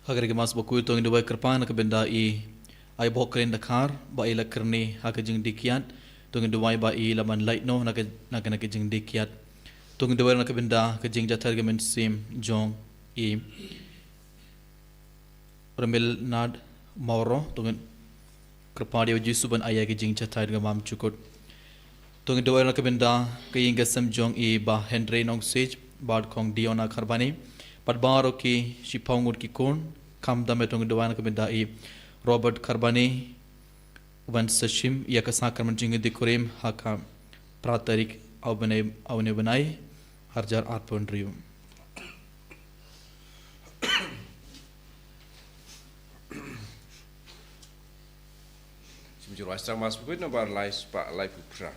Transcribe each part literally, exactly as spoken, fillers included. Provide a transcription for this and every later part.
Ha kane ka Mass bakhuid to ngin duwai kyrpang na ka bynta i Aibohkren Dkhar ba i la kyrni ha ka jingdie kiad. To ngin duwai ba i la ban lait noh na ka, na ka, na ka jingdie kiad. To ngin duwai na ka bynta ka jingjahthait ka mynsiem jong i Ramilnad Mawroh, to ngin kyrpad ïa u Jisu ban ai ïa ka jingjahthait ka bymjukut. To ngin duwai na ka bynta ka ïing ka sem jong i Bah Henry Nongsiej bad Kong Diona Kharbani bad baroh ki shiphew ngut ki khun. Khamtam to ngin duwai na ka bynta i Robert Kharbani, u ban sa shim ïa ka sakramen jingïadei kurim ha ka phra tarik u bnai, u bnai arhajar arphew hynriew. Sngewbha ïa ka Mass bakhuid, nambar lai spah laiphew phra.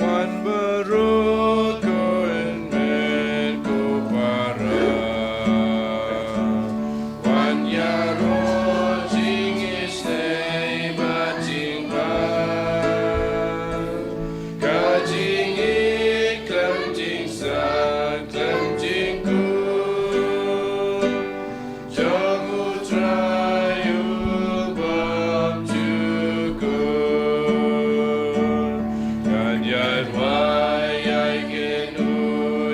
Wan baroh ko hynmen ko para, wan ïaroh jingisynei bad jingbha, ka jingïeit khlem jingstad khlem jingkut jong U Trai U Bymjukut. Ngan ïaduwai ïa kine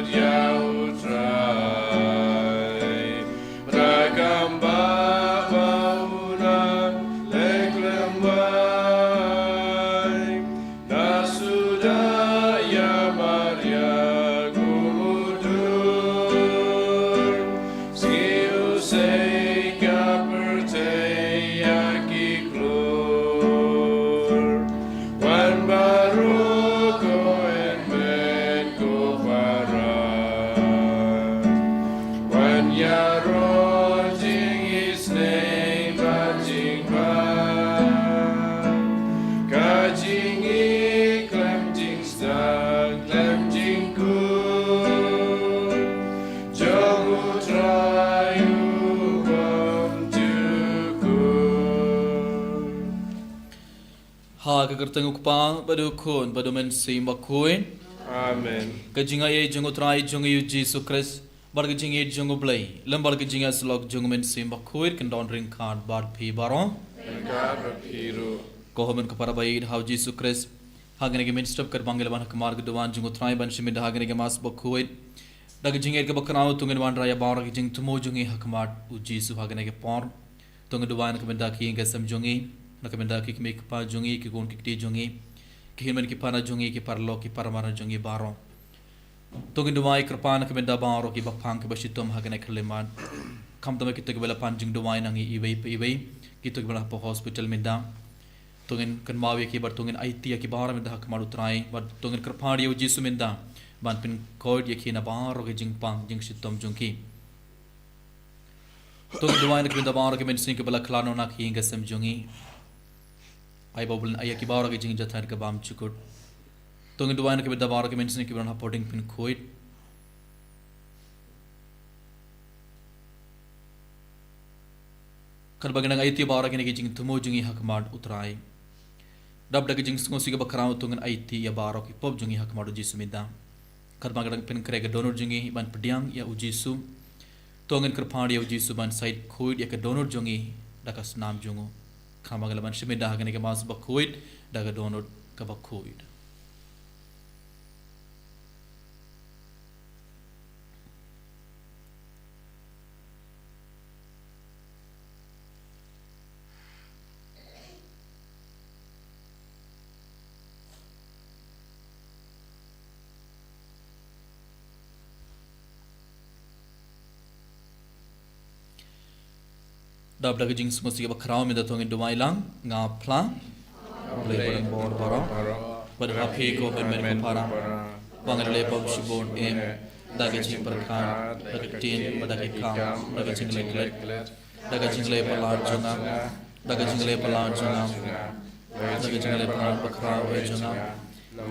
ïa U Trai, ba ka kam ba u nang leh khlem wai. Na suda ïa Maria kum u dur, sngi u sei ka pyrthei ïa ki khlur. Wan baroh ko hynmen ko para, wan ïaroh jingisynei bad jingbha, ka jingïeit khlem jingstad khlem jingkut jong U Trai U Bymjukut. Ha ka kyrteng U Kpa bad U Khun bad U Mynsiem Bakhuid. Amen. Ka jingaiei jong U Trai jong ngi U Jisu Khrist bad ka jingïeit jong U Blei lem bad ka jingïasyllok jong U Mynsiem Bakhuid kin don ryngkat bad phi baroh. Ryngkat bad phi ruh. Ko hynmen ko para ba ïeit ha U Jisu Khrist, ha kane ka mynstep katba ngi la wan ha khmat ka duwan jong U Trai ban shim ïa ka Mass bakhuid, da ka jingïeit kaba khraw to ngin wanrah ïa baroh ki jingthmu jong ngi ha khmat U Jisu ha kane ka por. To ngin duwai na ka bynta ki ïing ki sem jong ngi, na ka bynta ki kmie ki kpa jong ngi, ki khun ki kti jong ngi, ki hynmen ki para jong ngi, ki paralok ki parmar jong ngi baroh. To ngin duwai kyrpang na ka bynta baroh kiba phang kiba shitom ha kane ka khyllipmat. Khamtam kito kiba la pan jingduwai na ngi iwei pa iwei, kito kiba la hapoh hospital mynta. To ngin kynmaw ïa ki bad to ngin aiti ïa ki baroh mynta ha khmat U Trai, bad to ngin kyrpad ïa U Jisu mynta ban pynkhuid ïa ki na baroh ki jingpang jingshitom jong ki. To ngin duwai na ka bynta baroh ki mynsiem kiba la khlad noh na ki ïing ki sem jong ngi. Ai ba U Blei un ai ïa ki baroh ki jingjahthait ka bymjukut. To ngin duwai na ka bynta baroh ki mynsiem kiba don hapoh dieng pynkhuid. Katba ngi dang aiti baroh kine ki jingthmu jong ngi ha khmat U Trai, dap da ka jingsngewsih kaba khraw to ngin aiti ïa baroh ki pop jong ngi ha khmat U Jisu mynta. Katba ngi dang pynkhreh ka dohnud jong ngi ban pdiang ïa U Jisu, to ngin kyrpad ïa U Jisu ban shait khuid ïa ka dohnud jong ngi da ka snam jong u. Khnang ba ngi lah ban shim ïa ka Mass bakhuid da ka dohnud kaba khuid. Dap da ka jingsngewsih kaba khraw mynta to ngin duwai lang. Nga phla, U Blei ba don bor baroh, bad ha phi ko hynmen ko para, ba nga la leh pop shibun em, da ka jingpyrkhat, da ka ktien, bad da ka kam, da ka jingleh klet, da ka jingleh palat jong nga, da ka jingleh palat jong nga, da ka jingleh palat bakhraw eh jong nga.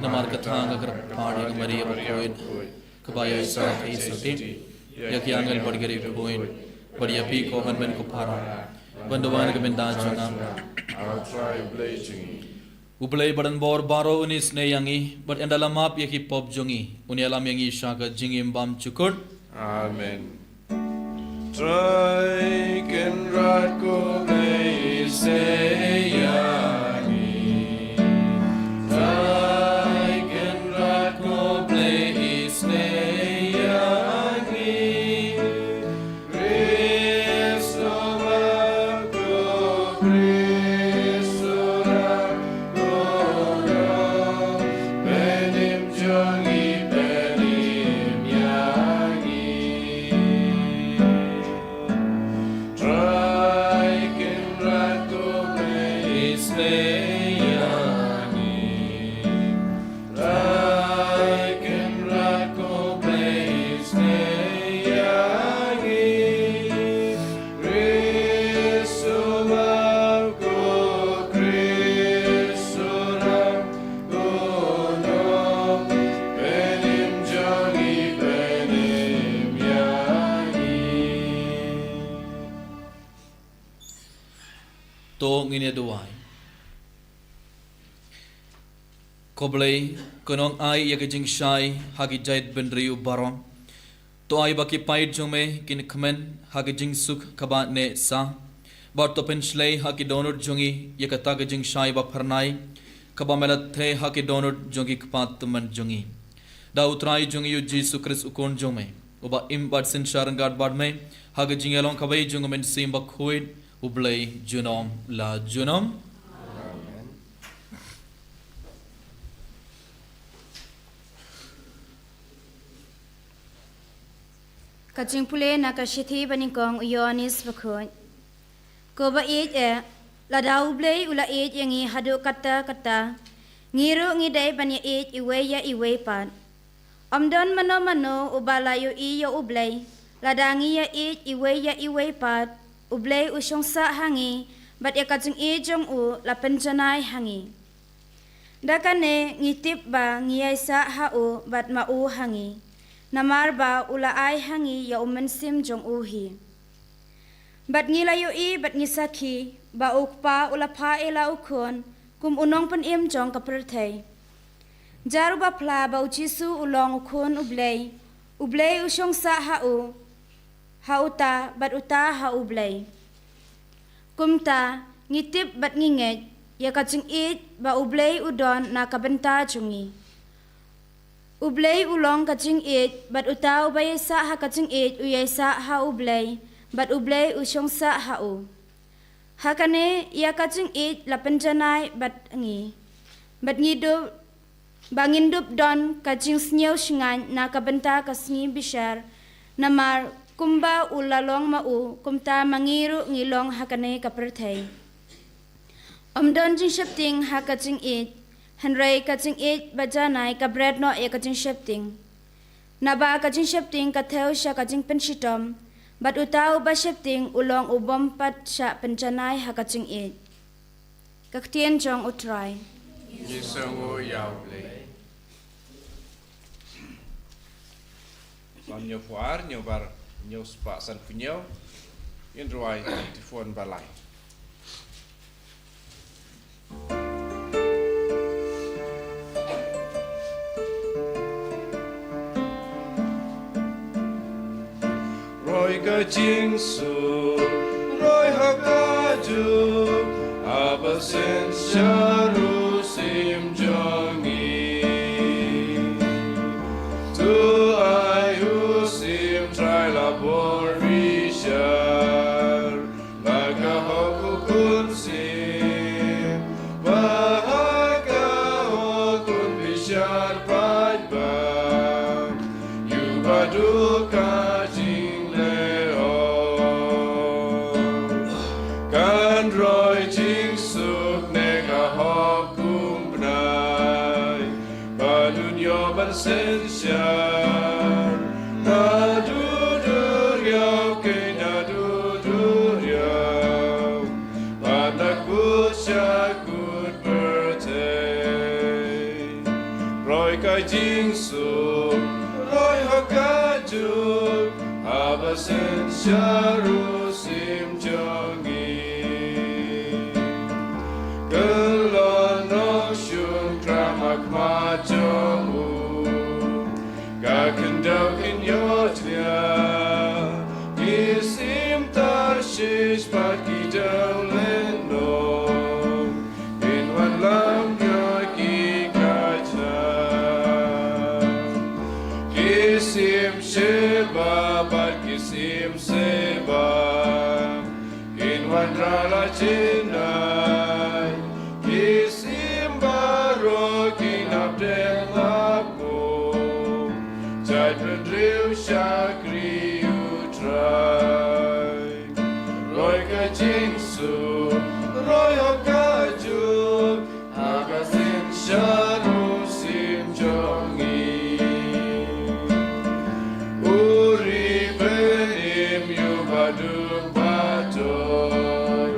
Namar kata nga kyrpad ïa ka Maria bakhuid, kaba ïaishah ha i satia, ïa ki angel bad ki riewkhuid, bad ïa phi ko hynmen ko para, ban duwai na ka bynta jong nga. U Blei ba don bor baroh un isynei ïa ngi, bad ynda la map ïa ki pop jong ngi, un ïalam ïa ngi sha ka jingim bymjukut. Amen. Trai Kynrad ko Blei isynei ïa ngi. Trai Kynrad ko Blei isynei ïa ngi. Khrist u Map, ko Khrist u Rah, ko Nongpynim jong ngi, pynim ïa ngi. Trai Kynrad ko Blei isynei ïa ngi. Trai Kynrad ko Blei isynei ïa ngi. Khrist u Map, ko Khrist u Rah, ko Nongpynim jong ngi, pynim ïa ngi. To ngin ïa duwai. Ko Blei, ko nongai ïa ka jingshai ha ki jaitbynriew baroh. To ai ba ki paid jong me kin kmen ha ka jingsuk kaba neh sah. Bad to pynshlei ha ki dohnud jong ngi ïa kata ka jingshai ba phyrnai, kaba me la theh ha ki dohnud jong ki kpa tymmen jong ngi. Da U Trai jong ngi U Jisu Khrist U Khun jong me, uba im bad synshar ryngkat bad me ha ka jingïalong kawei jong U Mynsiem Bakhuid, U Blei junom la junom. Amen. Ka jingpule na ka shithi ba nyngkong u Ïoannis Bakhuid. Ko ba ïeit eh, lada U Blei u la ïeit ïa ngi haduh katta katta, ngi ruh ngi dei ban ïa ïeit iwei ïa iwei pat. Ym don mano mano uba la ïohi ïa U Blei, lada ngi ïa ïeit iwei ïa iwei pat, U Blei u shong sah ha ngi, bad ïa ka jingïeit jong u la pynjanai ha ngi. Da kane ngi tip ba ngi ïaisah ha u bad ma u ha ngi, namar ba u la ai ha ngi ïa U Mynsiem jong u hi. Bad ngi la ïohi bad ngi sakhi ba U Kpa u la phah ïa la U Khun kum u nongpynim jong ka pyrthei. Jar uba phla ba U Jisu u long U Khun U Blei, U Blei u shong sah ha u, ha uta, bad uta ha U Blei. Kumta, ngi tip bad ngi ngeit ïa ka jingïeit ba U Blei u don na ka bynta jong ngi. U Blei u long ka jingïeit, bad uta uba ïaisah ha ka jingïeit u ïaisah ha U Blei, bad U Blei u shong sah ha u. Ha kane ïa ka jingïeit la pynjanai bad ngi, bad ngi dup, ba ngin dup don ka jingsngewshngaiñ na ka bynta ka sngi bishar, namar kumba u la long ma u, kumta ma ngi ruh ngi long ha kane ka pyrthei. Ym don jingsheptieng ha ka jingïeit, hynrei ka jingïeit ba janai ka bret noh ïa ka jingsheptieng. Naba ka jingsheptieng ka thew sha ka jingpynshitom, bad uta uba sheptieng u long u bym pat shah pynjanai ha ka jingïeit. Ka ktien jong U Trai. Ngi sngew ïa U Blei. Salm hynñiewphew ar, hynñiewbar, hynñiewspah sanphew hynñiew. Ngin rwai, Tiphon ba lai. Roi ka jingsuk, roi ha ka juk, haba synshar u sim jong ngi. To ai u sim Trai la bor bishar, ba ka hok u Khun sim, ba ha ka hok un bishar paidbah. Ïa u ba duh ka jingleh, kan roi jingsuk ne ka hok kum bnai. Ba un ïoh ban synshar naduh duriaw, keiñ naduh duriaw, bad na kut sha kut pyrthei. Roi ka jingsuk, roi ha ka juk, haba synshar u sim jong ngi. Kyllon nong Ki sim seh ba kin wanrah la jingngeit, ki sim baroh kin hap deng la kum, jait bynriew shakri U Trai. Roi ka jingsuk, roi hok kajuh, ha ka synshar u sim jong ngi. U ri bad im, ïa u baduk badoi,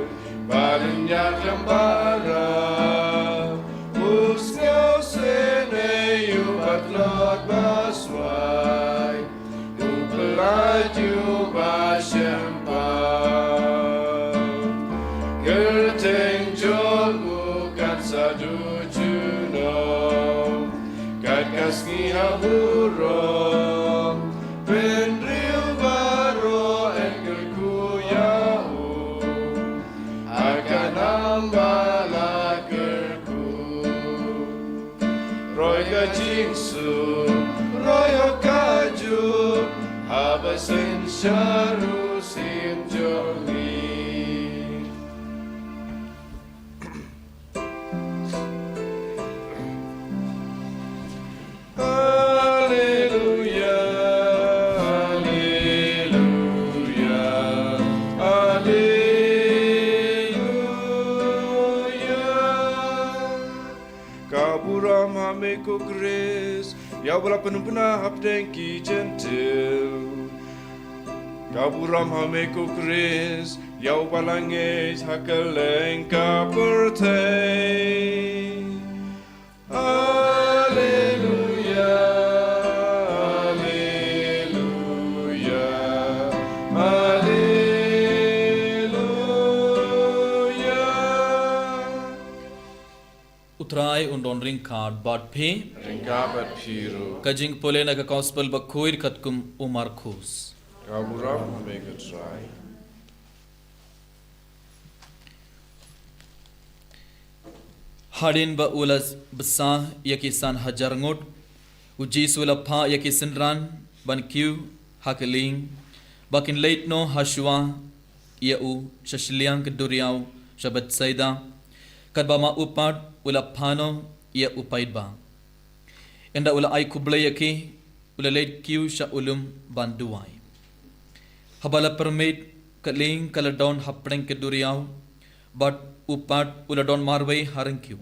ba lynñiar khlem barap, u sngewsynei, ïa u batlot baswai, u pyllait, ïa u bashemphang. Kyrteng jong u kan sa duh junom, kat ka sngi ha burom, bynriew baroh yn kyrkhu ïa u, ha ka nam ba la kyrkhu. Roi ka jingsuk, roi hok kajuh, ha ba synshar u sim jong ngi. Haleluya, haleluya, haleluya. Ka burom ha me ko Khrist, ïa uba la pynbna hapdeng ki Jentil. Ka burom ha me ko Khrist, ïa uba la ngeit ha kylleng ka pyrthei. Haleluya, haleluya, haleluya. U Trai un don ryngkat bad phi. Ryngkat bad phi ruh. Ka jingpule na ka Gospel bakhuid katkum u Markus. Ka burom ha me ko Trai. Hadien ba u la bsa ïa ki san hajar ngut, u Jisu u la phah ïa ki synran ban kiew ha ka lieng, ba kin leit noh ha shuwa ïa u sha shiliang ka duriaw sha Bethsaida, katba ma u pat u la phah noh ïa u paidbah. Ynda u la ai khublei ïa ki, u la leit kiew sha u lum ban duwai. Haba la pyrmit, ka lieng ka la don hapdeng ka duriaw, bad u pat u la don marwei ha ryngkiew.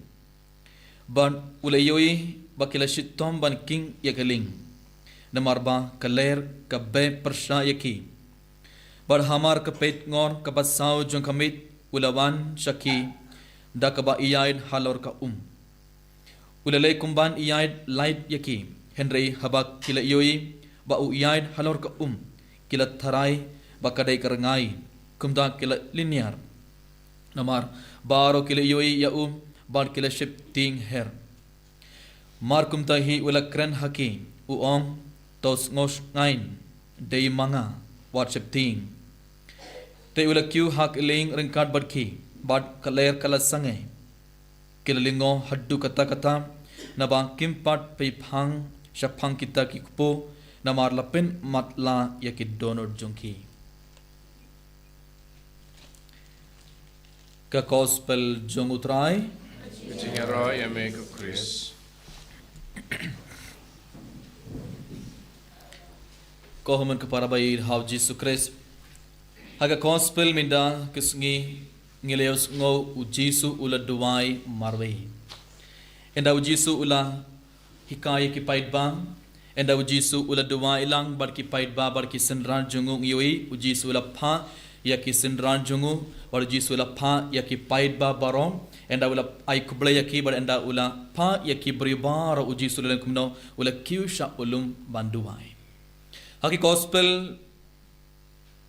Bad u la ïohi ba ki la shitom ban king ïa ka lieng, namar ba ka lyer ka beh pyrshah ïa ki. Bad hamar ka peitngor kaba saw jong ka miet u la wan sha ki da kaba ïaid halor ka um. U la leh kumban ïaid lait ïa ki, hynrei haba ki la ïohi ba u ïaid halor ka um, ki la tharai ba ka dei ka rngai, kumta ki la lynñiar. Namar baroh ki la ïohi ïa u bad ki la sheptieng her. Mar kumta hi u la kren ha ki, u ong, to sngewsngaiñ, dei ma nga, wat sheptieng. Te u la kiew ha ka lieng ryngkat bad ki, bad ka lyer ka la sangeh. Ki la lyngngoh haduh katta katta, naba kim pat pynphang shaphang kita ki kpoh, namar la pynmatlah ïa ki dohnud jong ki. Ka Gospel jong u Trai. Ka jingïaroh ïa me ko Khrist. Ko hynmen ko para ba ïeit ha u Jisu Khrist. Ha ka Gospel mynta ka sngi ngi la ïohsngew u Jisu u la duwai marwei. Ynda u Jisu u la hikai ïa ki paidbah, ynda u Jisu u la duwai lang bad ki paidbah bad ki synran jong u, ngi ïohi u Jisu u la phah ïa ki synran jong u, bad u Jisu u la phah ïa ki paidbah baroh, ynda u la ai khublei ïa ki bad ynda u la phah ïa ki briew baroh u Jisu u la len kumno, u la kiew sha u lum ban duwai. Ha ki Gospel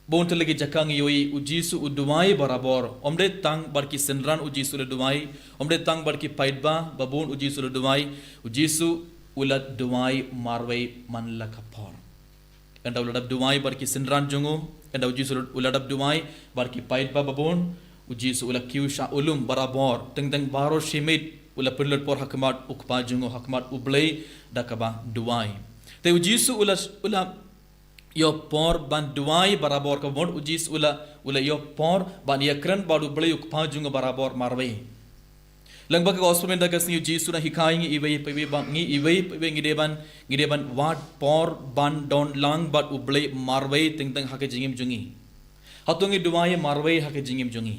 bun tylli ki jaka ngi ïohi u Jisu u duwai barabor. Ym dei tang bad ki synran u Jisu u la duwai, ym dei tang bad ki paidbah ba bun u Jisu u la duwai, u Jisu u la duwai marwei man la ka por. Ynda u la dep duwai bad ki synran jong u, ynda u Jisu u la dep duwai bad ki paidbah ba bun, u Jisu u la kiew sha u lum barabor, teng teng baroh shi miet u la pynlut por ha khmat u Kpa jong u, ha khmat U Blei da kaba duwai. Te u Jisu u la, u la ïoh por ban duwai barabor, ka mut u Jisu u la, u la ïoh por ban ïakren bad U Blei U Kpa jong u barabor marwei. Lyngba ka gospel mynta ka sngi u Jisu u dang hikai ïa ngi iwei pa iwei ba ngi iwei pa iwei ngi dei ban, ngi dei ban wad por ban don lang bad U Blei marwei teng teng ha ka jingim jong ngi. Hato ngi duwai marwei ha ka jingim jong ngi?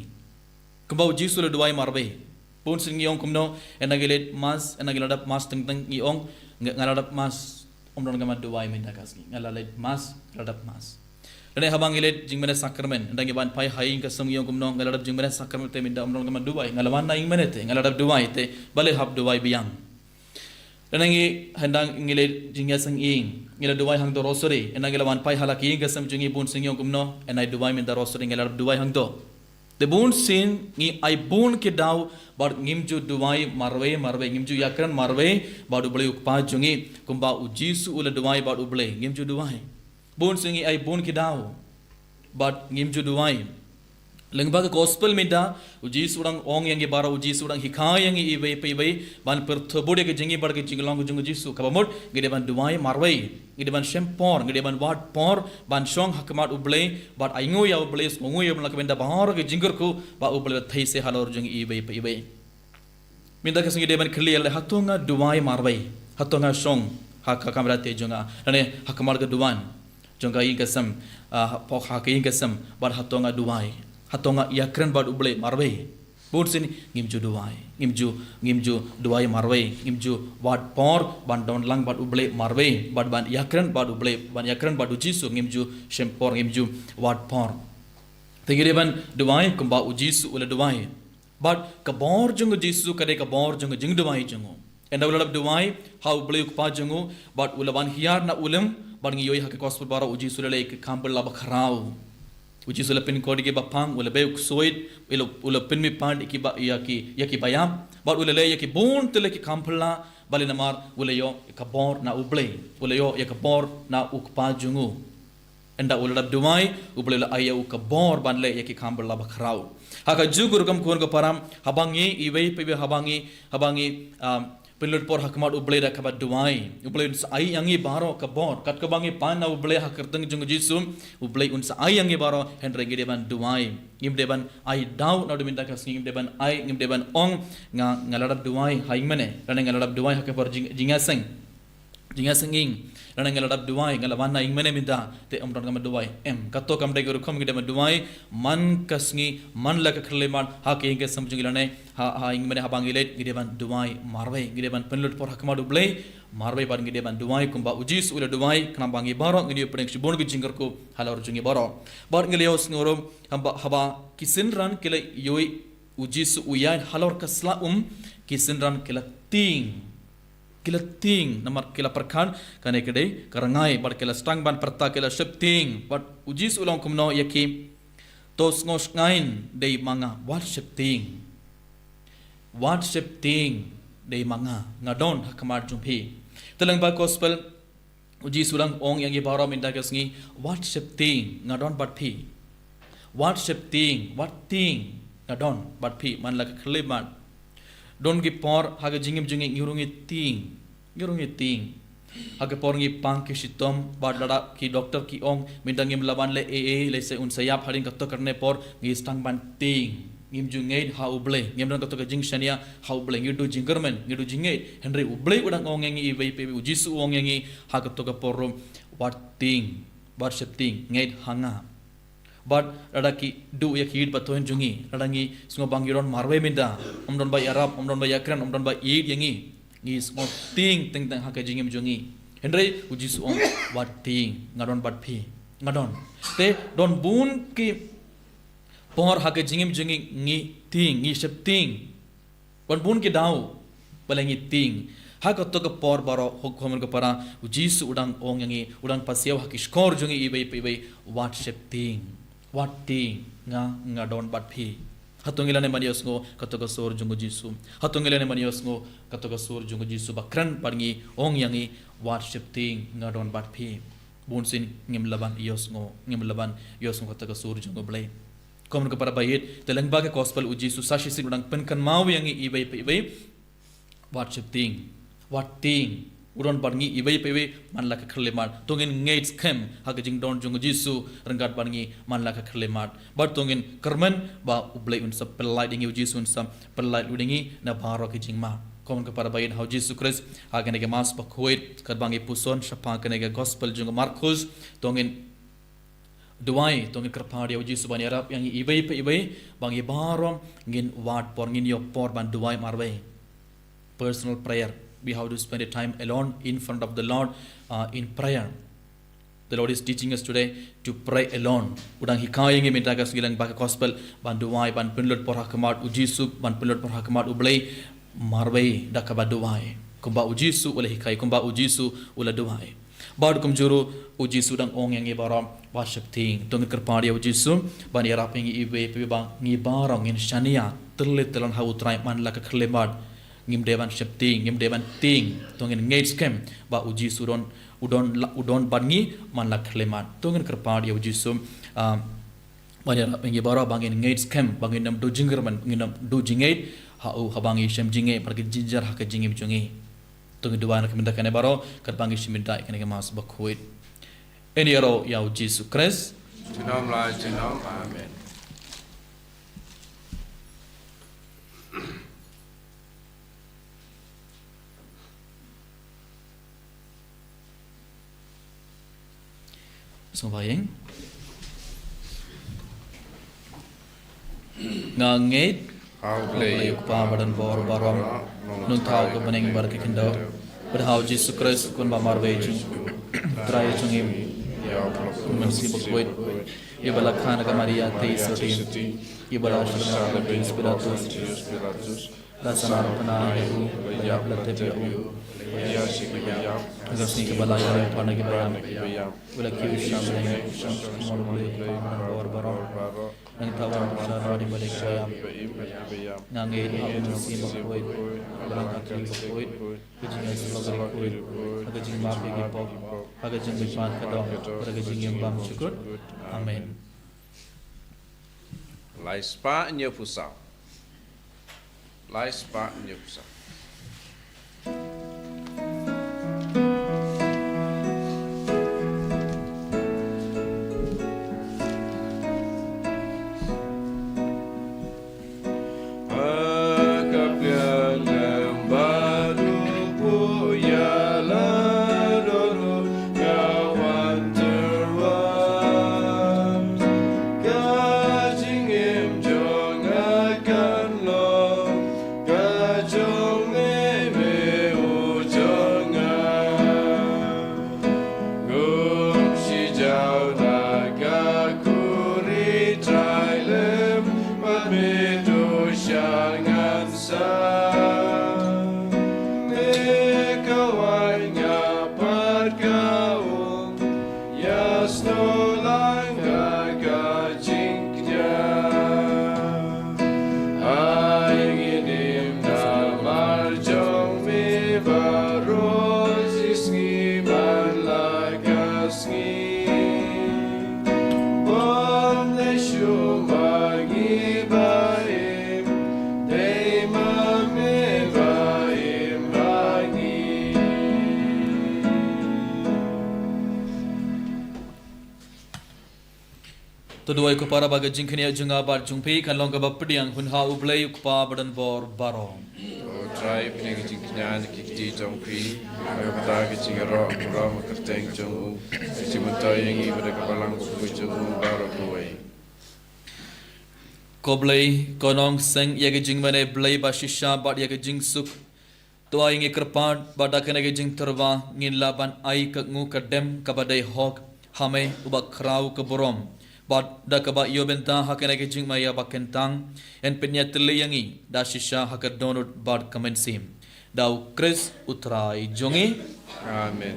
Kumba u Jisu u la duwai marwei. Bun sien ngi ong kumno, ynda ngi leit mass, ynda ngi la dep mass teng teng ngi ong, nga, nga la dep mass, ym don kaba duwai mynta ka sngi. Nga la leit mass, nga la dep mass. Lane haba ngi leit jingmane sakramen, ynda ngi wan phai ha ïing ka sem ngi ong kumno, nga la dep jingmane sakramen te mynta ym don kaba duwai, nga la wan na ïing mane te, nga la dep duwai te, balei hap duwai biang. Lane ngi, ynda ngi leit jingïaseng ïing, ngi la duwai hangto rosary, ynda ngi la wan phai ha la ki ïing ka sem jong ngi bun sien ngi ong kumno, ynda duwai mynta rosary, nga la dep duwai hangto. Te bun sien ngi ai bun ki daw bad ngim ju duwai marwei marwei, ngim ju ïakren marwei bad U Blei U Kpa jong ngi, kumba u Jisu u la duwai bad U Blei, ngim ju duwai. Bun sien ngi ai bun ki daw bad ngim ju duwai. Lyngba ka gospel mynta u Jisu u dang ong ïa ngi baroh, u Jisu u dang hikai ïa ngi iwei pa iwei ban pyrthei bud ïa ka jingim bad ka jinglong ka jong u Jisu, kaba mut ngi dei ban duwai marwei. Ngi dei ban shem por, ngi dei ban wad por ban shong ha khmat U Blei bad ai nguh ïa U Blei, sngewnguh ïa U Blei na ka bynta baroh ki jingkyrkhu ba U Blei u la theisit halor jong ngi iwei pa iwei. Mynta ka sngi dei ban khlieh leh, hato nga duwai marwei, hato nga shong ha ka kamra te jong nga, lane ha khmat ka duwan jong ka ïing ka sem, ah, hapoh ha ka ïing ka sem, bad hato nga duwai, hato nga ïakren bad U Blei marwei? Bun sien ngim ju duwai, ngim ju, ngim ju duwai marwei, ngim ju wad por ban don lang bad U Blei marwei, bad ban ïakren bad U Blei, ban ïakren bad u Jisu, ngim ju shem por, ngim ju wad por. Te ngi dei ban duwai kumba u Jisu u la duwai. Bad ka bor jong u Jisu ka dei ka bor jong ka jingduwai jong u. Ynda u la dep duwai ha U Blei U Kpa jong u, bad u la wan hiar na u lum, bad ngi ïohi ha ka gospel baroh u Jisu u la leh ïa ki kham phylla bakhraw. U Jisu u la pynkhuid ïa ki bapang, u la beh u ksuid, u la, u la pynmihpat ïa ki ba, ïa ki, ïa ki baïap, bad u la leh ïa ki bun tylli ki kham phylla, balei? Namar u la ïoh ïa ka bor na U Blei, u la ïoh ïa ka bor na U Kpa jong u. Ynda u la dep duwai, U Blei u la ai ïa u ka bor ban leh ïa ki kham phylla bakhraw. Ha kajuh ka rukom khun ka para, haba ngi iwei pa iwei, haba ngi, haba ngi, um, pynlut por ha khmat U Blei da kaba duwai, U Blei un sa ai ïa ngi baroh ka bor. Katkum ba ngi pan na U Blei ha ka kyrteng jong u Jisu, U Blei un sa ai ïa ngi baroh, hynrei ngi dei ban duwai. Ngim dei ban ai daw naduh mynta ka sngi, ngim dei ban ai, ngim dei ban ong, nga, nga la dep duwai ha ïing mane, lane nga la dep duwai ha ka por jing, jingïaseng, jingïaseng ïing, lane nga la dep duwai, nga la wan na ïing mane mynta te ym don kaba duwai. Em, kato kam dei ka rukom ngi dei ban duwai man ka sngi, man la ka khyllipmat, ha ka ïing ka sem jong ngi lane ha, ha ïing mane haba ngi leit, ngi dei ban duwai marwei, ngi dei ban pynlut por ha khmat U Blei marwei bad ngi dei ban duwai kumba u Jisu u la duwai, khnang ba ngi baroh ngin ïoh pdiang shibun ki jingkyrkhu halor jong ngi baroh. Bad ngi la ïohsngew ruh haba, haba ki synran ki la ïohi u Jisu u ïaid halor ka sla um, ki synran ki la tieng. Ki la tieng, namar ki la pyrkhat kane ka dei ka rngai, bad ki la sdang ban pyrta, ki la sheptieng. Bad u Jisu u la ong kumno ïa ki? To sngewshngaiñ, dei ma nga, wat sheptieng. Wat sheptieng, dei ma nga, nga don ha khmat jong phi. Te lyngba gospel u Jisu u dang ong ïa ngi baroh mynta ka sngi, wat sheptieng, nga don bad phi. Wat sheptieng, wat tieng, nga don bad phi man la ka khyllipmat. Don ki por ha ka jingim jong ngi ngi ruh ngi tieng, ngi ruh ngi tieng. Ha ka por ngi pang ki shitom bad lada ki doktor ki ong mynta ngim lah ban leh ei ei, lehse un sa ïap, hadien kato katne por ngi sdang ban tieng. Ngim ju ngeit ha U Blei, ngim don kato ka jingshaniah ha U Blei, ngi duh jingkyrmen, ngi duh jingngeit. Hynrei U Blei u dang ong ïa ngi iwei pa iwei, u Jisu u ong ïa ngi ha kato ka por ruh, wat tieng, wat sheptieng, ngeit ha nga. Bad lada ki duh ïa ki ïit ba thoh jong ngi, lada ngi sngew ba ngi don marwei mynta, ym don ba ïarap, ym don ba ïakren, ym don ba ïeit ïa ngi, ngi sngewtieng teng teng ha ka jingim jong ngi. Hynrei u Jisu u ong, wat tieng, nga don bad phi, nga don. Te don bun ki por ha ka jingim jong ngi ngi tieng, ngi sheptieng. Bun bun ki daw ba la ngi tieng. Ha kato ka por baroh, ho khun ka para, u Jisu u dang ong ïa ngi, u dang pasiaw ha ki shkor jong ngi iwei pa iwei, wat sheptieng, wat tieng, nga, nga don bad phi. Hato ngi lah ne ban ïohsngew kato ka sur jong u Jisu? Hato ngi lah ne ban ïohsngew kato ka sur jong u Jisu ba kren bad ngi, ong ïa ngi, wat sheptieng, nga don bad phi? Bun sien ngim lah ban ïohsngew, ngim lah ban ïohsngew kato ka sur jong U Blei. Khun ka para ba ïeit, te lyngba ka gospel u Jisu sa shisien u dang pynkynmaw ïa ngi iwei pa iwei, wat sheptieng, wat tieng, U don bad ngi iwei pa iwei man la ka khyllipmat. To ngin ngeit skhem ha ka jingdon jong u Jisu ryngkat bad ngi man la ka khyllipmat. Bad to ngin kyrmen ba U Blei un sa pynlait ïa ngi, u Jisu un sa pynlait lut ïa ngi na baroh ki jingma. Ko mon ko para bangeit ha u Jisu Khrist, ha kane ka Mass bakhuid katba ngi puson shaphang kane ka Gospel jong u Markus, to ngin duwai, to ngin kyrpad ïa u Jisu ban ïarap ïa ngi iwei pa iwei, ba ngi baroh ngin wad por, ngin ïoh por ban duwai marwei. Personal prayer. We have to spend a time alone in front of the Lord, uh, in prayer. The Lord is teaching us today to pray alone. U dang hikai ïa ngi mynta ka sngi lyngba ka Gospel ban duwai, ban pynlut por ha khmat u Jisu, ban pynlut por ha khmat U Blei marwei da kaba duwai. Kumba u Jisu u la hikai, kumba u Jisu u la duwai. Bad kumjuh ruh u Jisu dang ong ïa ngi baroh ba sheptieng. To ngin kyrpad ïa u Jisu ban ïarap ïa ngi iwei pa iwei ba ngi baroh ngin shaniah tylli tylli ha u Trai man la ka khyllipmat. Ngim dei ban sheptieng, ngim dei ban tieng. To ngin ngeit skhem ba u Jisu u don, u don la, u don bad ngi man la ka khyllipmat. To ngin kyrpad ïa u Jisu, ah, ban ïarap ïa ngi baroh ba ngin ngeit skhem, ba ngin ym duh jingkyrmen, ngin ym duh jingngeit ha u, haba ngi shem jingngeit bad ka jynjar ha ka jingim jong ngi. To ngin duwai na ka bynta kane baroh katba ngi shim bynta ïa kane ka Mass bakhuid. Yn ïaroh ïa u Jisu Khrist. Junom la junom. Amen. Sngewbha ïeng. Nga ngeit ha U Blei U Kpa ba don bor baroh, nongthaw ka bneng bad ka khyndew, bad ha u Jisu Khrist u Khun ba marwei jong U Trai jong ngi, U Mynsiem Bakhuid, uba la kha na ka Maria theisotti, uba la shah lyngkha u Pontius Pilatus, la sahnarphna ïa u, la ïap, la tep ïa u, la ïasyllok, ha ka sngi kaba lai u la ïap na ki baïap, u la kiew sha bneng, u la shong ha ka hynmen U Blei U Kpa ba don bor baroh. Nangta un pynshai ha u ba dei ki baïap. Nga ngeit ha u Mynsiem Bakhuid, ha ka Balang Katholik bakhuid, ha ka jingïasyllok bakhuid, ha ka jingmap ïa ki pop, ha ka jingmihpat ka doh, ha ka jingim bymjukut. Amen. Lai spah hynñiew phew saw. Lai spah hynñiew phew saw. Ka jingim jong nga kan long ka jong me, me u jong nga. Ngam shu jaw da ka khuri trai lem, bad me duh sha ngan sa. Me kwah, nga pat kwah, ïa snoh lang ha ka jingkñia. Ai ngin im namar jong me baroh shi sngi man la ka sngi. Bym dei shuh ma ngi ba im, dei ma me ba im ha ngi. To duwai ko para ba ka jingkñia jong nga bad jong phi kan long kaba pdiang hun ha U Blei U Kpa ba don bor baroh. Ko Trai, pynïeng ka jingkñia na ki kti jong phi, ha ka bynta ka jingïaroh burom ha ka kyrteng jong u, ka jingmyntoi ïa ngi bad ka balang bakhuid jong u baroh kawei. Ko Blei, ko nongseng ïa ka jingmane Blei ba shisha bad ïa ka jingsuk. To ai ngi kyrpad ba da kane ka jingtyrwa ngin lah ban ai ka nguh ka dem kaba dei hok ha me uba khraw ka burom. Bad da kaba ïoh bynta ha kane ka jingma ïa ba kyntang, yn pynïatylli ïa ngi da shisha ha ka dohnud bad ka mynsiem. Da U Khrist U Trai jong ngi. Amen.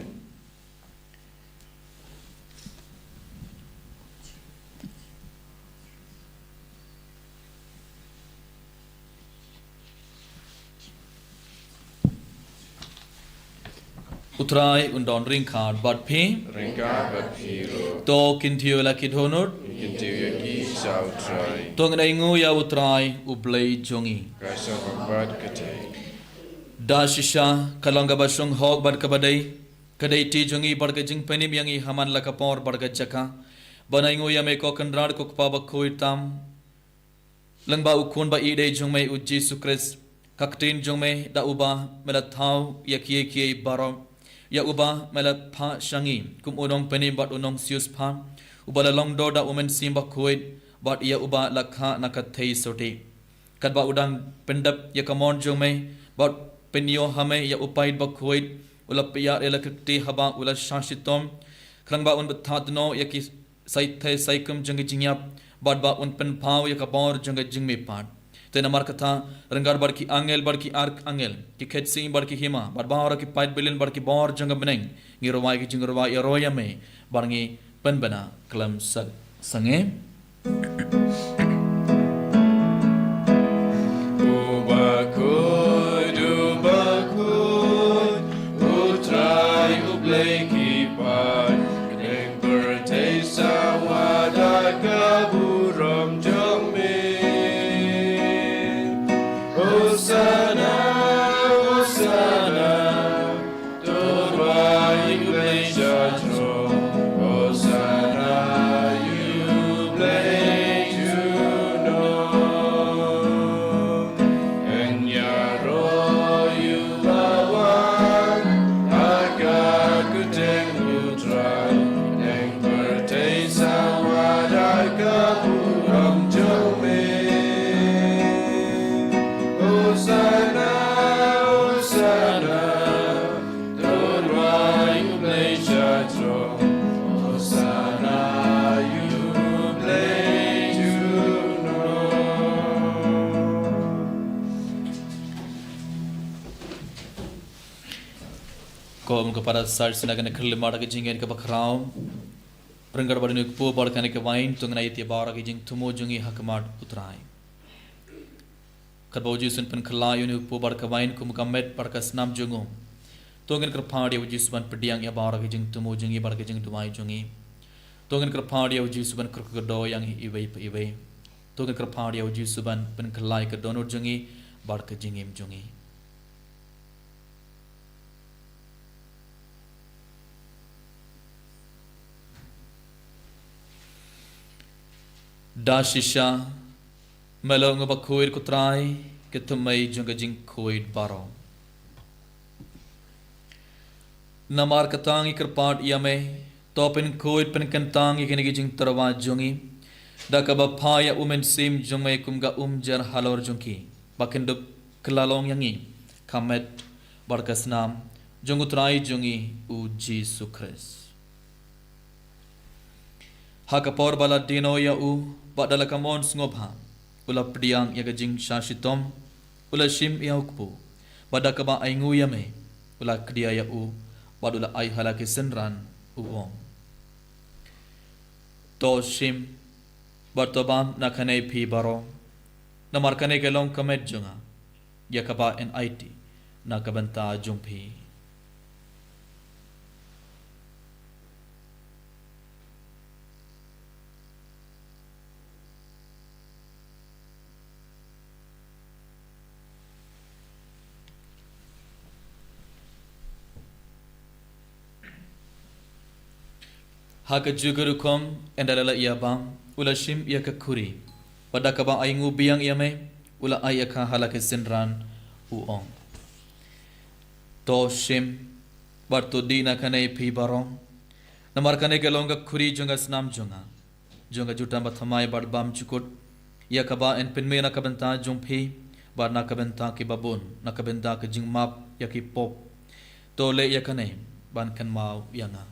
U Trai un don ryngkat bad phi. Ryngkat bad phi ruh. To kyntiew la ki dohnud. Kyntiew ïa ki sha U Trai. To ngin ainguh ïa U Trai U Blei jong ngi. Ka shong bad ka dei. Da shisha, ka long kaba shong hok bad kaba dei, ka dei ti jong ngi bad ka jingpynim ïa ngi ha man la ka por bad ka jaka, ban ainguh ïa me ko Kynrad ko Kpa bakhuid tam, lyngba u Khun ba ïeidei jong me u Jisu Khrist, ka ktien jong me da uba me la thaw ïa kiei kiei baroh, ïa uba me la phah sha ngi kum u nongpynim bad u nongsiewspah, uba la long dor da u Mynsiem Bakhuid, bad ïa uba la kha na ka theisotti. Katba u dang pyndep ïa ka mon jong me, bad pynïoh ha me ïa u paid bakhuid, u la pynïar ïa la ka kti haba u la shah shitom, khnang ba un bthah tnot ïa ki saithe saikum jong ki jingïap, bad ba un pynpaw ïa ka bor jong ka jingmihpat. Te namar kata, ryngkat bad ki angel, bad ki arkangel, ki khetsi bad ki hima, bad baroh ki paid billion bad ki bor jong ka bneng, ngi rwai ki jingrwai ïaroh ïa me, bad ngi pynbna khlem sat sangeh. U bakhuid, u bakhuid, u Trai u Blei ki paid, ka dang pyrthei sawa da ka burom jong me. Hosana, Hosana, to rwai ïa u Blei sha throne. Hosana ïa u Blei junom. Yn ïaroh ïa u ba wan ha ka kyrteng u Trai. Dang pyrthei sawa da ka burom jong me. Hosana, Hosana. To rwai ïa u Blei sha throne. Hosana ïa u Blei junom. Kum ka para sa shisien kane ka khyllipmat ka jingngeit kaba khraw. Ryngkat bad une u kpu bad kane ka wain, to ngin ïa ïaid ïa baroh ki jingthmu jong ngi ha khmat u Trai. Katba u Jisu un pynkhlaiñ ïa une u kpu bad ka wain kum ka met bad ka snam jong u, to ngin kyrpad ïa u Jisu ban pdiang ïa baroh ki jingthmu jong ngi bad ki jingduwai jong ngi. To ngin kyrpad ïa u Jisu ban kyrkhu kyrdoh ïa ngi iwei pa iwei. To ngin kyrpad ïa u Jisu ban pynkhlaiñ ka dohnud jong ngi bad ka jingim jong ngi. Da shisha, me long u bakhuid ko Trai, ka thymmei jong ka jingkhuid baroh. Namar kata ngi kyrpad ïa me, to pynkhuid pynkyntang ïa kine ki jingtyrwa jong ngi, da kaba phah ïa u Mynsiem jong me kum ka umjer halor jong ki, ba kin dup kylla long ïa ngi ka met bad ka snam jong u Trai jong ngi u Jisu Khrist. Ha ka por ba la die noh ïa u, bad da la ka mon sngewbha, u la pdiang ïa ka jingshah shitom, u la shim ïa u kpu, bad da kaba ainguh ïa me, u la kdia ïa u, bad u la ai ha la ki synran, u ong: To shim, bad to bam na kane phi baroh, namar kane ka long ka met jong nga, ïa kaba yn aiti na ka bynta jong phi. Ha kajuh ka rukom, ynda la ïa bam, u la shim ïa ka khuri, bad da kaba ainguh biang ïa me, u la ai ïa ka ha la ki synran, u ong: To shim, bad to dih na kane phi baroh, namar kane ka long ka khuri jong ka snam jong nga, jong ka jutang bathymmai bad bymjukut, ïa kaba yn pynmih na ka bynta jong phi, bad na ka bynta ki babun, na ka bynta ka jingmap ïa ki pop. To leh ïa kane ban kynmaw ïa nga.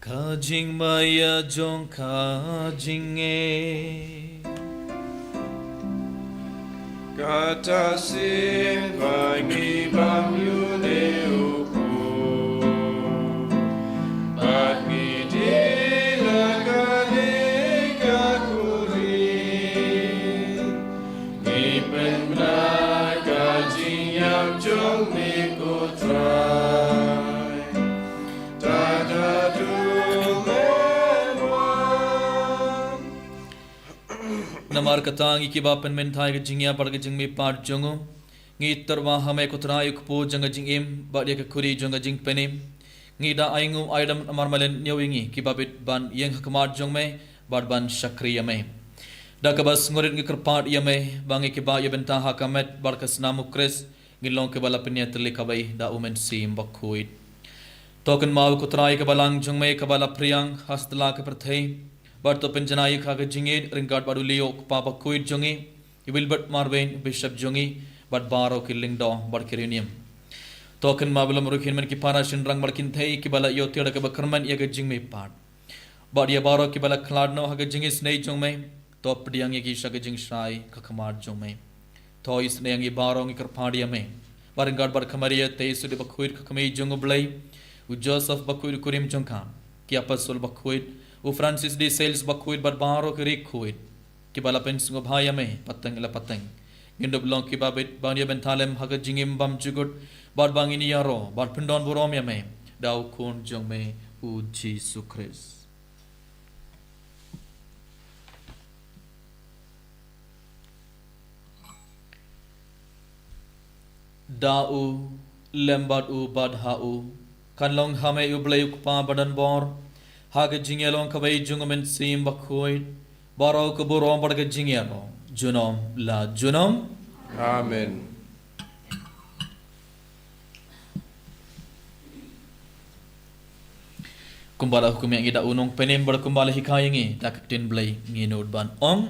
Ka jingmaïa jong ka jingngeit. Kata sien ba ngi bam ïa une u kpu, bad ngi dih na kane ka khuri, ngi pynbna ka jingïap Namar kata ngi kiba pynmynta ïa ka jingïap bad ka jingmihpat jong u, ngi tyrwa ha me ko Trai u kpu jong ka jingim bad ïa ka khuri jong ka jingpynim. Ngi da ainguh aidam namar me leh ñiew ïa ngi kiba bit ban ïeng ha khmat jong me bad ban shakri ïa me. Da kaba sngewrit ngi kyrpad ïa me ba ngi kiba ïa bynta ha ka met bad ka snam u Khrist ngin long kiba la pynïatylli kawei da u Mynsiem Bakhuid. To kynmaw ko Trai ka balang jong me kaba la phriang ha satlak ka pyrthei. Bad to pynjanai ïa ka ka jingïeit ryngkat bad u Leo u Kpa Bakhuid jong ngi, i Wilbert Marwein u Bishop jong ngi, bad baroh ki lyngdoh bad ki riewniam. To kynmaw ba lem ruh kin men ki para shynrang bad kynthei kiba la ïoh tiar da kaba kyrmen ïa ka jingmihpat. Bad ïa baroh kiba la khlad noh ha ka jingisynei jong me, to pdiang ïa ki sha ka jingshai ka khmat jong me. To isynei ïa ngi baroh ngi kyrpad ïa me. Bad ryngkat bad ka Maria Theisotti Bakhuid ka kmie jong u Blei, u Joseph Bakhuid u kurim jong ka, ki apostol bakhuid, u Francis de Sales Bakhuid bad baroh ki riewkhuid kiba la pynsngewbha ïa me pateng la pateng. Ngin dup long kiba bit ban ïa bynta lem ha ka jingim bymjukut bad ba ngin ïaroh bad pyndon burom ïa me da u Khun jong me u Jisu Khrist. Da u, lem bad u, bad ha u, kan long ha me u Blei u Kpa badonbor, ha ka jingïalong kawei jong u Mynsiem Bakhuid, baroh ka burom bad ka jingïaroh junom la junom. Amen. Kumba la hukum ïa ngi da u Nongpynim bad kumba la hikai ïa ngi da ka ktien Blei ngin nud ban ong.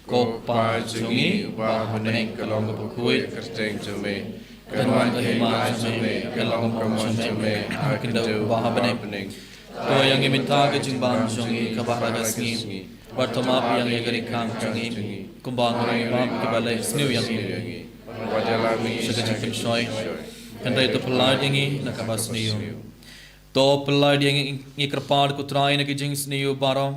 Ko Pa jong ngi uba ha bneng, ka long kaba khuid ka kyrteng jong me. Kan wan ka hima jong me, kan long ka mon jong me ha ka khyndew uba ha bneng. To ai ïa ngi mynta ka jingbam jong ngi kaba ha ka sngi. Bad to map ïa ngi ka jingkam jong ngi kumba ngi ruh ngi map ïa kiba leh sniew ïa ngi. Wat ïalam ïa ngi sha ka jingpynshoi, hynrei to pyllait ïa ngi na kaba sniew. To pyllait ïa ngi, ngi kyrpad ko Trai, na ka jingsniew baroh.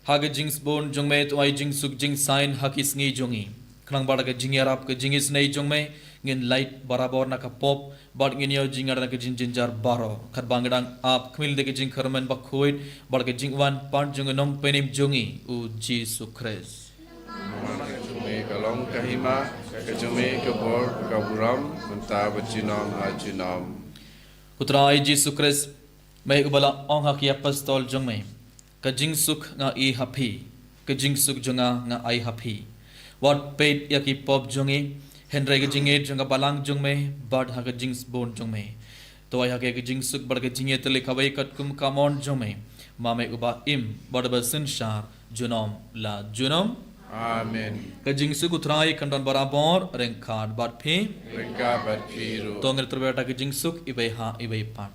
Ha ka jingsbun jong me to ai jingsuk jingsaiñ ha ki sngi jong ngi. Khnang ba da ka jingïarap ka jingisynei jong me ngin lait barabor na ka pop bad ngin ïoh jingïada na ka jingjynjar baroh, katba ngi dang ap khmih da ka jingkyrmen bakhuid bad ka jingwan pat jong u Nongpynim jong ngi u Jisu Khrist. Namar ka jong me ka long ka hima, ka jong me ka bor, ka burom, mynta bad junom la junom. Ko Trai Jisu Khrist, me uba la ong ha ki apostol jong me, ka jingsuk nga ai ha phi, ka jingsuk jong nga nga ai ha phi. Wat peit ïa ki pop jong ngi, hynrei ka jingïeit jong ka balang jong me bad ha ka jingsbun jong me. To ai ha ki ka jingsuk bad ka jingïatylli kawei katkum ka mon jong me, ma me uba im bad uba synshar junom la junom. Amen. Ka jingsuk u Trai kan don barabor ryngkat bad phi. Ryngkat bad phi ruh. To ngin tyrwa da ka jingsuk iwei ha iwei pat.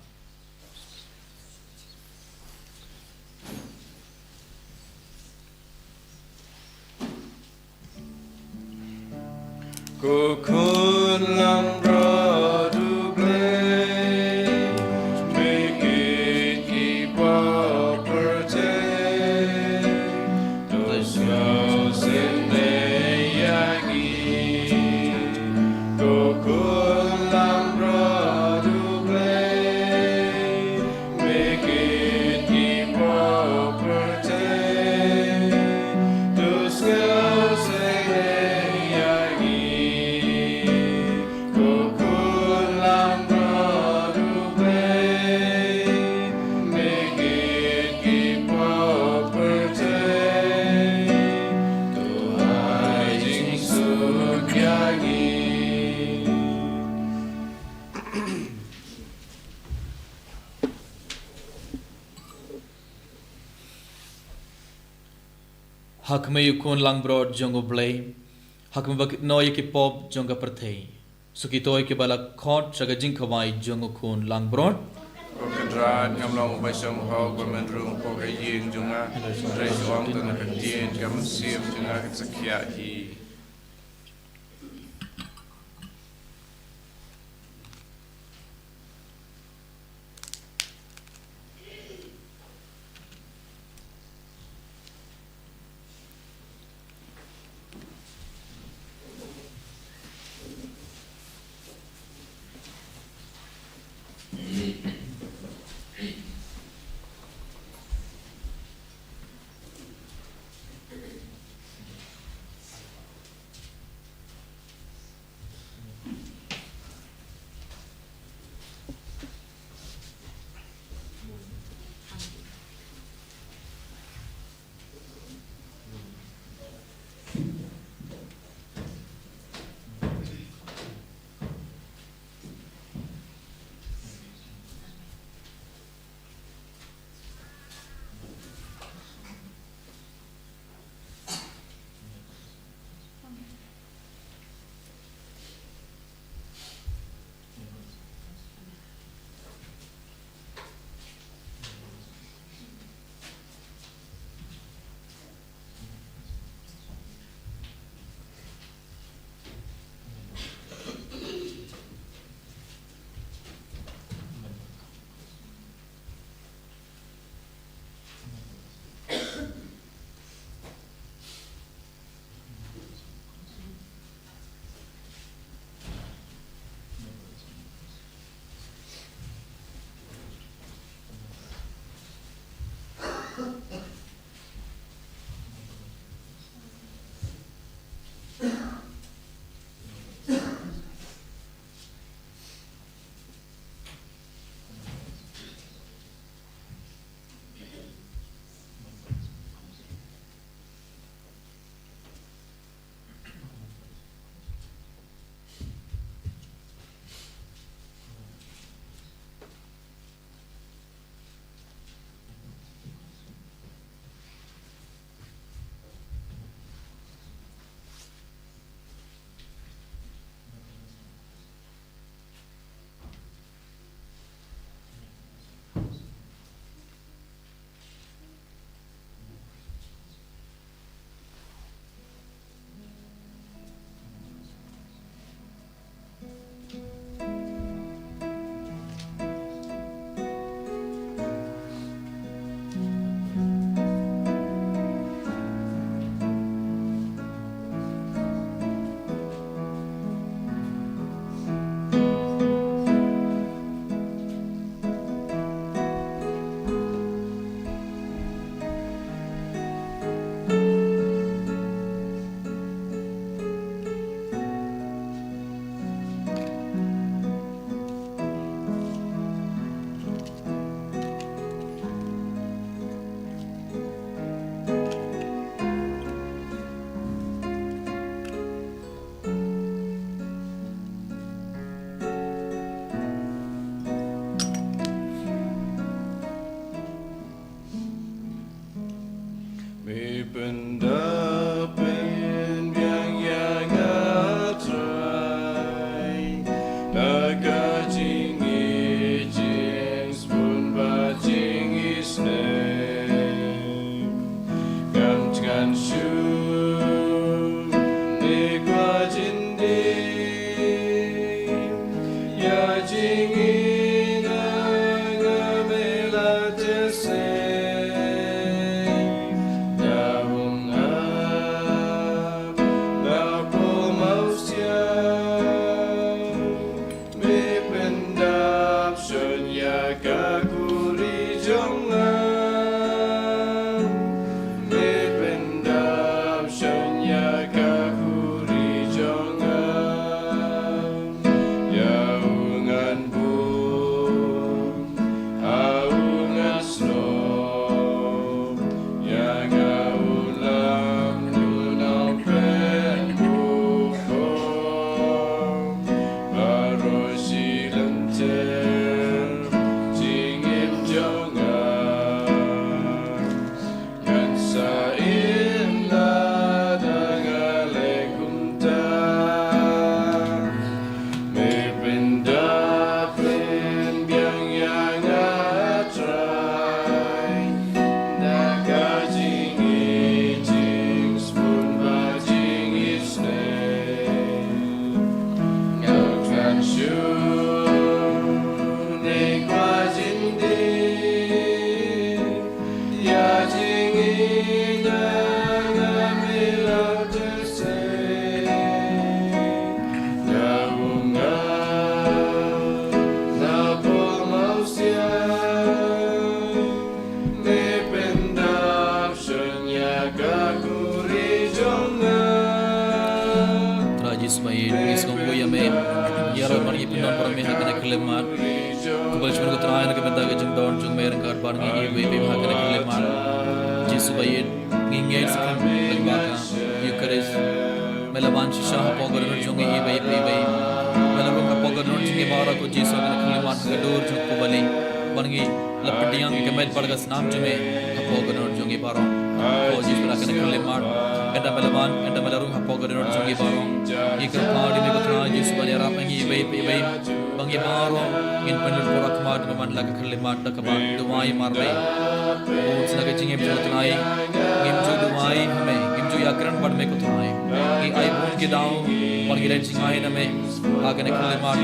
Ko Khun langbrot U Blei, me kit ki pop pyrthei, to sngewsynei ïa ngi. Ko Khun langbrot U Blei, me kit ki pop pyrthei, to sngewsynei ïa ngi. Ko Khun langbrot U Blei, me kit ki pop pyrthei, to ai jingsuk ïa ngi. Ha khmih U Khun langbrot jong U Blei, ha khmih ba kit noh ïa ki pop jong ka pyrthei. Suki to ïa kiba la khot sha ka jingkhawai jong U Khun langbrot. Ko Kynrad, ngam long uba shong hok ba men rung hapoh ka ïing jong nga, hynrei shu ong tang ïa ka ktien, ka mynsiem jong nga kan sa khiah hi. Pyndap pynbiang ïa nga Trai, da ka jingïeit jingsbun bad jingisynei. Ngan thngan shuh ne kwah jingdih ïa jingïeit na nga me la teh sei. Da um ap na pur mawsiang, me pyndap shon ïa ka khuri jong nga. Me pyndap shon ïa ka khuri jong nga. Ïa u ngan bun, ha u ngan snoh, ïa nga u lam u nongpynkup. Baroh shi lynter jingim jong nga, ngan sa im lada nga leh kumta. Me pyndap pynbiang ïa nga Trai, da ka jingïeit jingsbun bad jingisynei. Ngan thngan shuh ne kwah jingdih ïa jingïeit na nga me la teh sei. Da um ap na pur mawsiang, me pyndap shon ïa ka khuri jong nga. Trai Jisu ba ïeit, ngi sngewbha ïa me. Ïaroh bad ngi pyndon para me ha kane ka khyllipmat. Khublei shibun ko Trai na ka bynta ka jingdon jong me ryngkat bad ngi iwei pa iwei ha kane ka khyllipmat. Jisu ba ïeit, ngi ngeit skhem lyngba ka Eucharist. Me la wan shisha hapoh ka dohnud jong ngi iwei pa iwei. Me la rung hapoh ka dohnud jong ngi baroh ko Jisu ha kane ka khyllipmat ha ka dur jong ka pubali. Bad ngi la pdiang ka met bad ka snam jong me hapoh ka dohnud jong ngi baroh. Ko Jisu ha kane ka khyllipmat, ynda me la wan, ynda me la rung hapoh ka dohnud jong ngi baroh, ngi kyrpad ïa me ko Trai Jisu ban ïarap ïa ngi iwei pa iwei. Ba ngi baroh ngin pynlut por ha khmat jong me man la ka khyllipmat da kaba duwai marwei. Bun sien na ka jingim jong u Trai ngim ju duwai ha me, ngim ju ïakren bad me ko Trai. Ngi ai bun ki daw bad ngi leit jngai na me ha kane ka khyllipmat.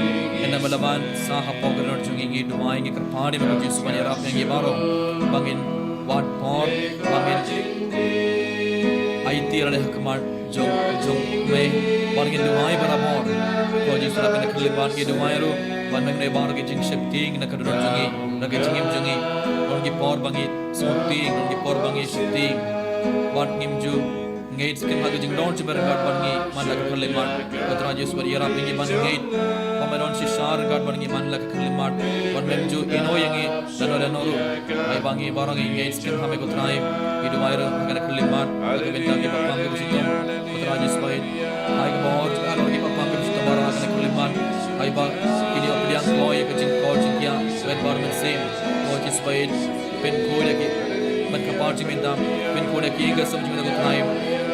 Ynda me la wan sa hapoh ka dohnud jong ngi, ngi duwai, ngi kyrpad ïa me ko Jisu ban ïarap ïa ngi baroh ba ngin wad por, ba ngin aiti ïa lade ha khmat jong, jong me, bad ngin duwai barabor. Ko Jisu, na kane ka khyllipmat ngi duwai ruh ban me ngi baroh ki jingsheptieng na ka dohnud jong ngi, na ka jingim jong ngi. Don ki por ba ngi sngewtieng, don ki por ba ngi sheptieng, bad ngim ju ngeit skhem ha ka jingdon jong me ryngkat bad ngi man la ka khyllipmat. Ko Trai Jisu, bad ïarap ïa ngi ban ngeit ba me don shisha ryngkat bad ngi man la ka khyllipmat, bad mem ju ïehnoh ïa ngi lano lano ruh. Ai ba ngi baroh ngi ngeit skhem ha me ko Trai. Ngi duwai ruh ha kane ka khyllipmat ha ka bynta ki paidbah ki ba shitom, ko Trai Jisu ba ïeit. Ai ka bor jong ka halor ki paidbah ki ba shitom baroh ha kane ka khyllipmat. Ai ba kin ïoh pdiang kloi ïa ka jingkor jingkhiah Trai bad Mynsiem. Ko Jisu ba ïeit, pynkhuid ïa ki met ka bor jong me, pynkhuid ïa ki ïing ki sem jong me ko Trai.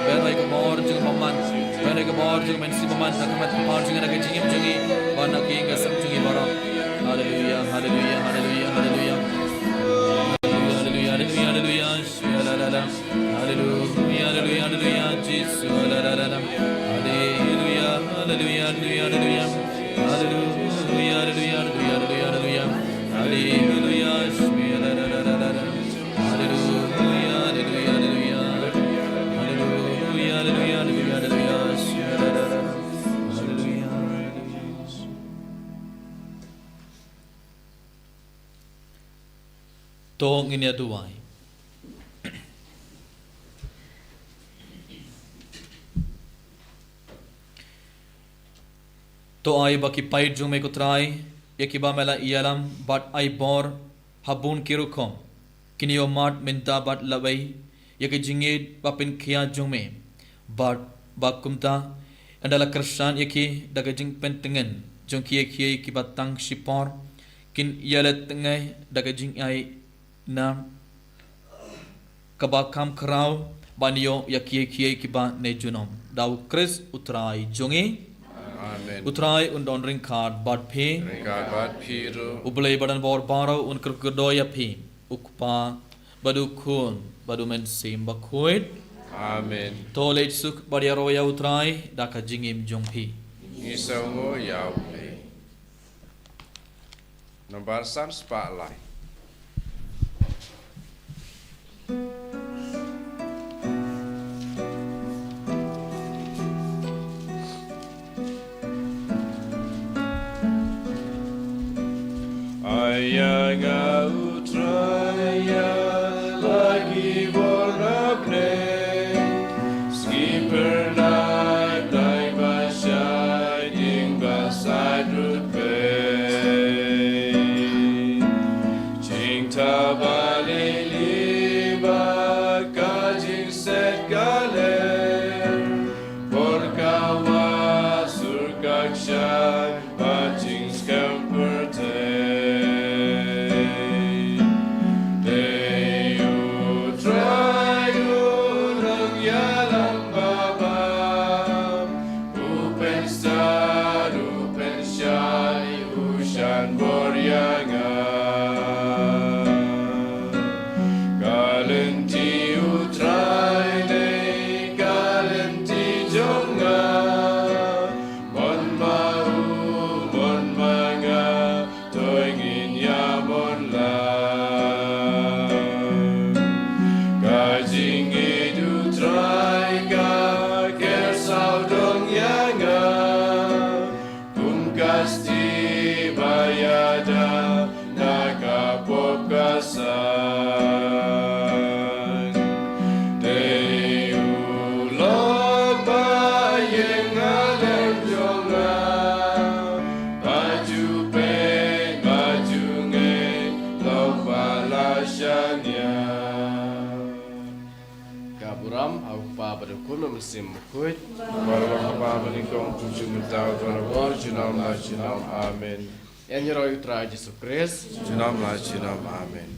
Pynroi ka bor jong me bymman, pynroi ka bor jong me Mynsiem bymman ha ka met ka bor jong me, na ka jingim jong ngi bad na ki ïing ki sem jong ngi baroh. Haleluia, haleluia, haleluia, haleluia. Haleluia, haleluia, haleluia, haleluia. Shia la la la. Haleluia, haleluia, haleluia, Jisu, la la la la. Haleluia, haleluia, haleluia, haleluia. Haleluia, haleluia, haleluia, haleluia, haleluia. Haleluia, shia la la la la la. Haleluia, haleluia, haleluia. Haleluia, haleluia, haleluia, haleluia. Shia la la la la. Haleluia, haleluia. To ngin ïa duwai. To ai ba ki paid jong me ko Trai, ïa kiba me la ïalam bad ai bor ha bun ki rukom, kin ïoh mad mynta bad lawei ïa ka jingïeit ba pynkhia jong me. Bad ba kumta, ynda la kyrshan ïa ki da ka jingpyntngen jong ki ïa kiei kiba tang shipor, kin ïaleh tngai da ka jingai na kaba kham khraw ban ïoh ïa kiei kiei kiba ne junom. Da u Khrist u Trai jong ngi. Amen. U Trai un don ryngkat bad phi. Ryngkat bad phi ruh. U Blei ba don bor baroh un kyrkhu kyrdoh ïa phi. U Kpa bad u Khun bad u Mynsiem Bakhuid. Amen. To leit suk bad ïaroh ïa u Trai da ka jingim jong phi. Ngi sngewnguh ïa u Blei. Nombar san spah lai. Ïa nga u Trai ïa la ki bor na bneng, sngi phyrnai dei ba shai ding ba sait rut pei. Jingthaw ba lili bad ka jingset ka ler, por ka wah sur ka kshaid bad jingskhem pyrthei. Dei u Trai u nongïalam babha, u pynstad, u pynshai, u shan bor ïa nga. Ka lynti u Trai dei ka lynti jong nga. Mon ma u, mon ma nga, to ngin ïamon lang. Ka jingïeit u Trai ka ker sawdong ïa nga. Kum ka sti ba ïada na ka pop ka san. Dei u lok ba ïeng halor jong nga. Ba ju peit, ba ju ngeit, lok ba la shaniah. Ka burom ha u Kpa bad u Khun bad u Mynsiem Bakhuid. Baroh ha kaba nyngkong, kumjuh mynta, barabor, junom la junom. Amen. Ïaroh ïa u Trai Jisu Khrist. Junom la junom. Amen.